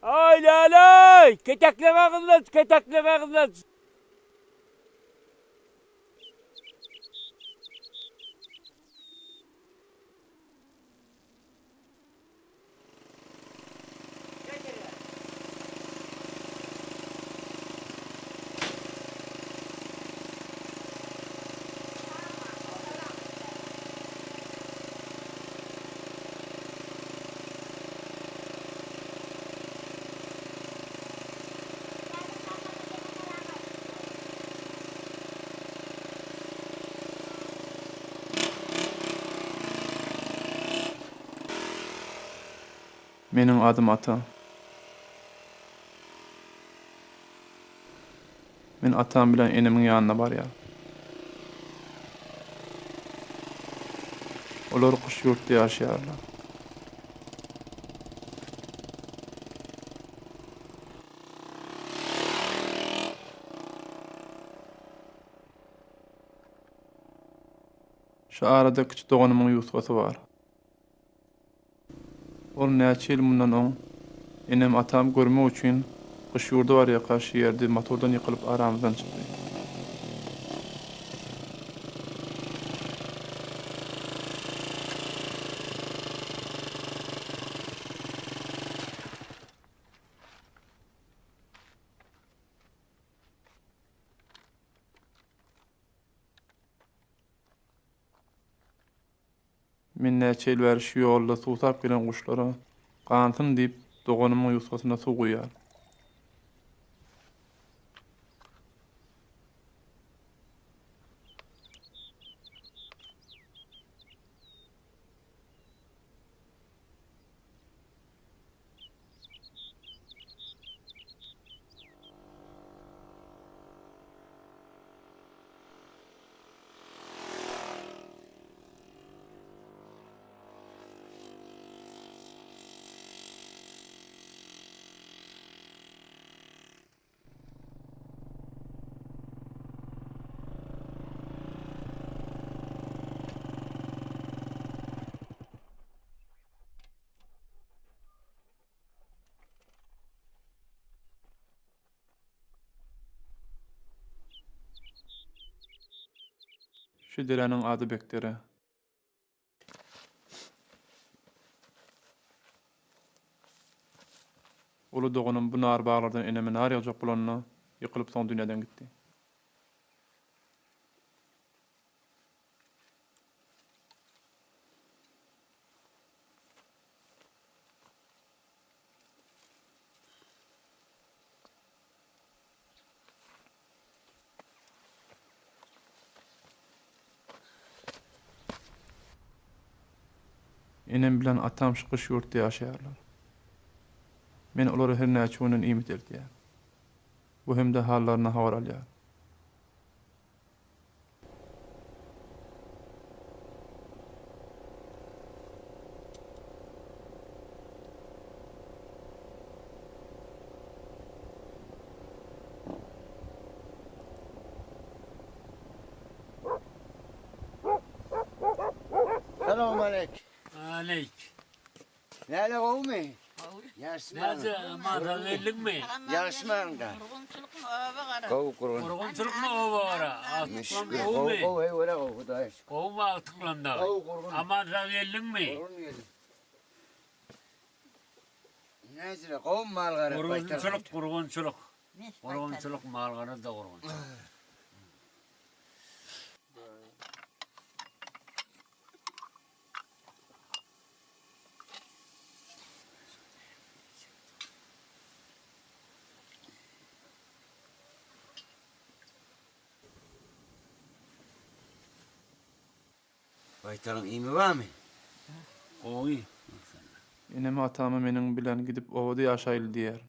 Aý läläý! Ketekleň agzyndan, ketekleň agzyndan! Meniň adym Ata. Men atam bilen enemiň ýanyna barýan. Olar guş ýurtda ýaşaýarlar. Şu arada kiçi doganymyň ýusgasy bar. Ol näçe ýyl mundan oň enem-atam görmek üçin gyş ýurda barýarka şu ýerde motordan ýykylyp aramyzdan çykdy. Men näçe ýyl bäri şu ýolda suwsap gelen guşlara gansyn diýip, doganymyň ýusgasyna suw guýýar. Şu deräniň ady Bekdere. Uly doganym bu nar baglardan eneme nar ýygjak bolanda, ýykylyp soň dünýeden gitdi. Enem bilen atam şu gyş ýurtda ýaşaýarlar. Men olara her näçe günden iýmit eltýän. Bu hem-de hallaryndan habar alýar. Salowmaleýk. Aleýk. Näle gowumy? Ýagşymy? Näce mata geldiňmi? Ýagşymyňda? Gurgunçylykmy oba gara? Gowy gurgun. Gurgunçylykmy oba gara? Agtyklam gowumy? Gowy gowy heý gowy Hudaýa şükür. Gowumy agtyklam dagy? Gowy gurgun. Aman sag geldiňmi? Gurgun geldim. Näcile gowumy mal gara? Gurgunçylyk gurgunçylyk. Gurgunçylyk mal gara da gurgunçylyk. Baýtalyň iými barmy? Gowy. Enem atama meniň bilen gidip obada ýaşaýly diýýär.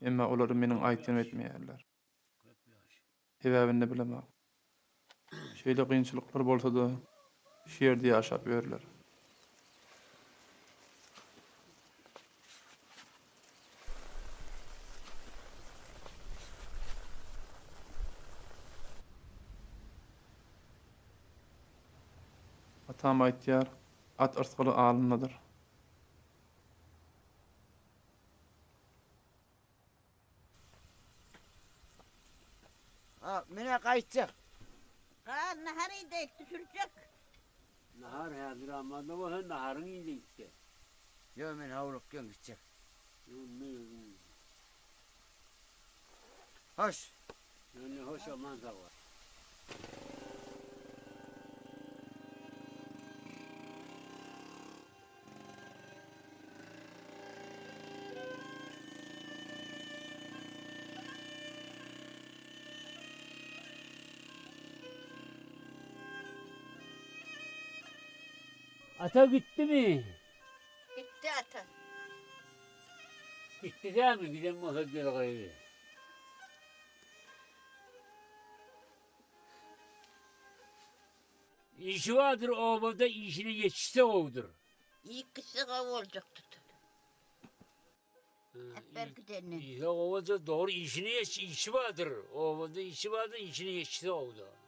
Emma olar meniň aýtýanymy etmeýärler. Sebäbini bilemok. Şeýle kynçylyklar bolsa-da, şu ýerde ýaşap ýörler. Atam aýtýar, At yrsgaly alyndadyr. gaýtjak. Gal nahar iýdi, düşürjek. Nahar häzir almanda bolsa naharyň iýdi gitdi. Ýok men howlukýan gitjek. Ýöne özüň. Hoş. Ýöne hoş aman sag bol. Ata gitdimi? Gitdi ata. Gitdi dämi? Giden bolsa gel gaýry. Işi bardyr obada işine ýetişse gowudyr. Iýip gitse gowy boljakdy. Hep bir gidenden. Işe gowudyr dogry işine ýetişse işi bardyr. Obada işi bardyr işine ýetişse gowudyr.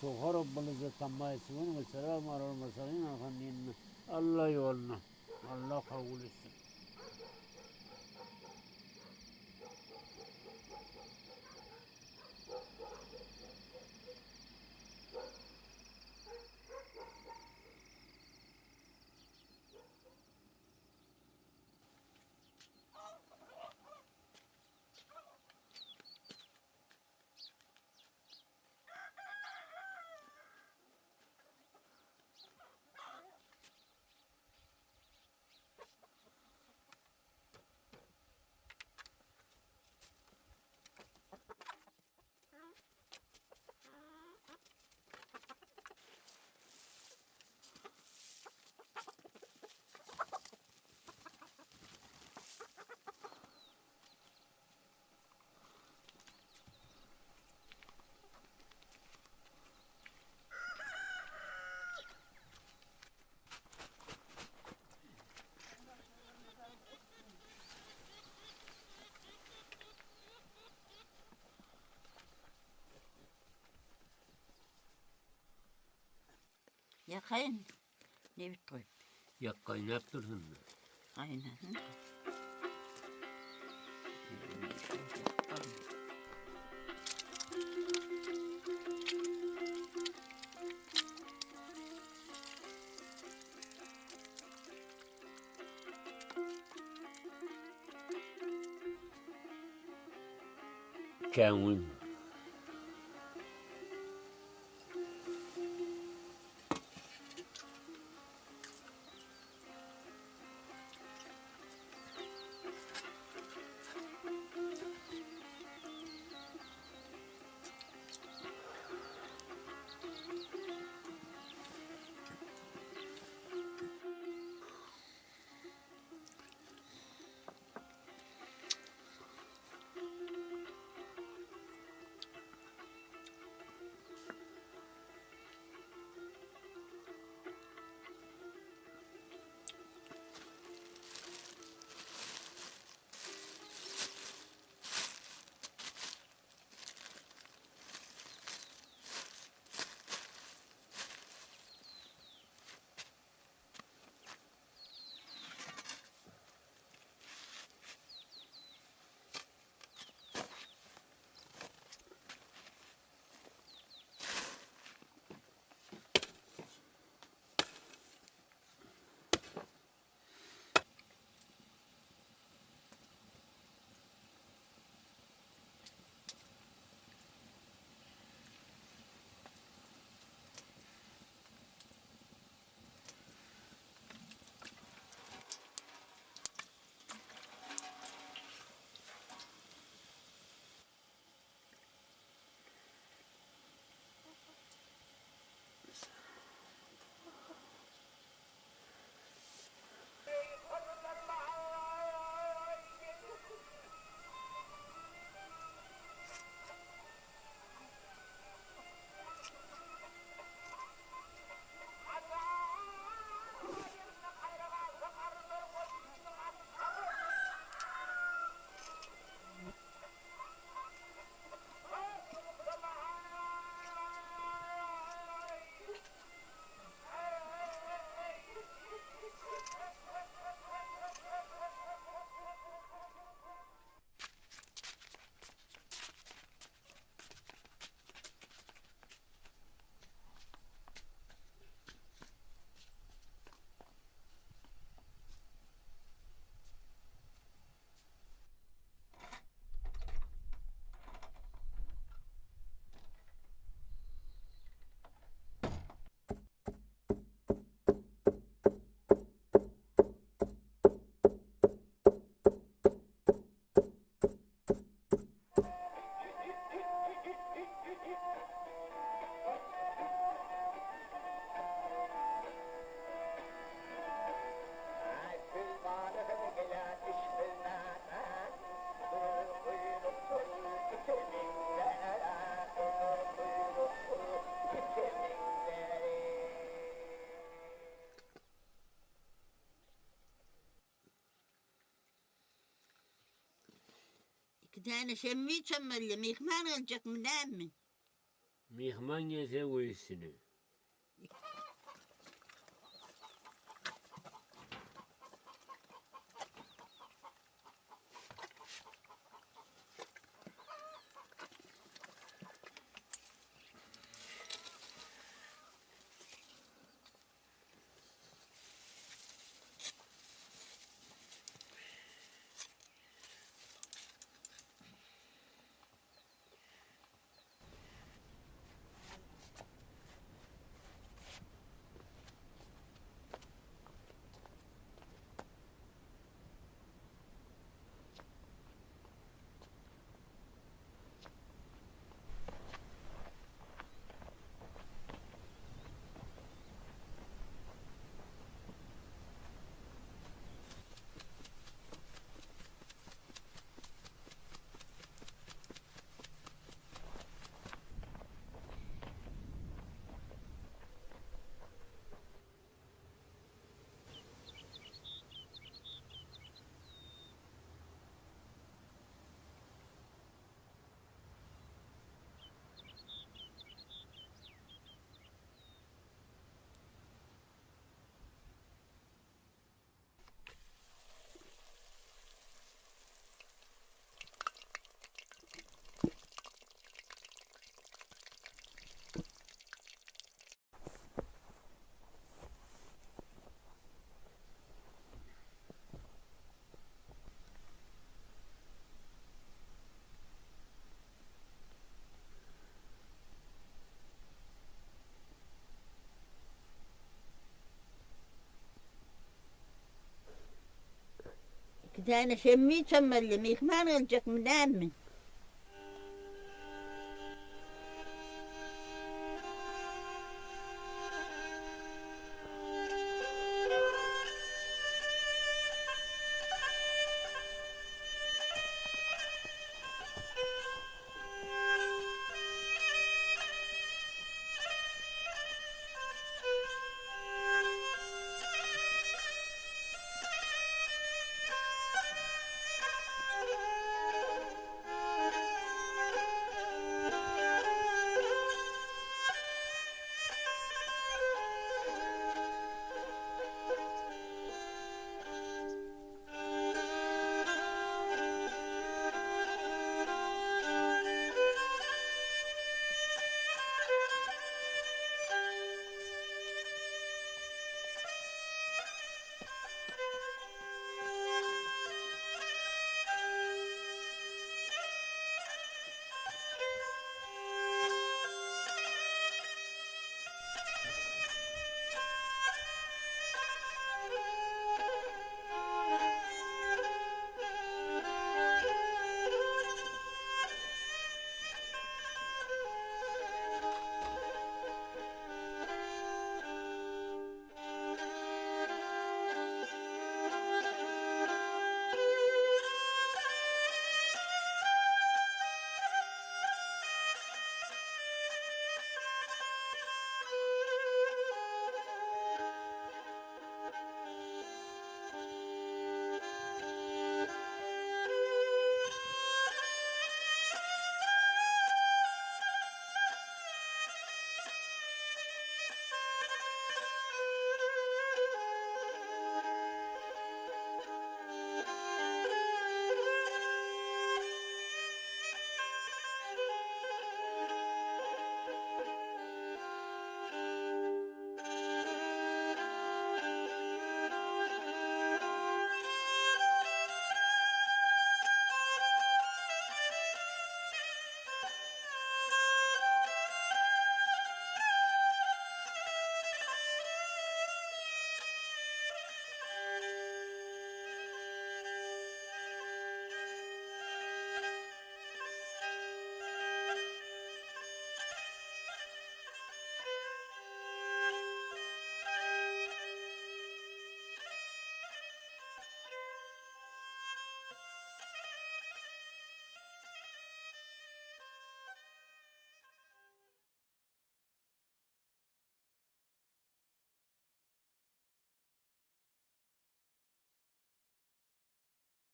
Al Rabbul izzet amma ýasifun we selamun alal murselin elhamdülillah. Alla ýoluna. Alla kabul etsin. Ýakaýyn. Nebit goýup. Ýak gaýnap dursun. Gaýnasyn. Käňňin. Iki däne şemmi çömmelýär. Myhman geljekmi näme? Myhman gelse goý üstüne. Iki däne şemmi çömmelli, myhman geljekmi näme?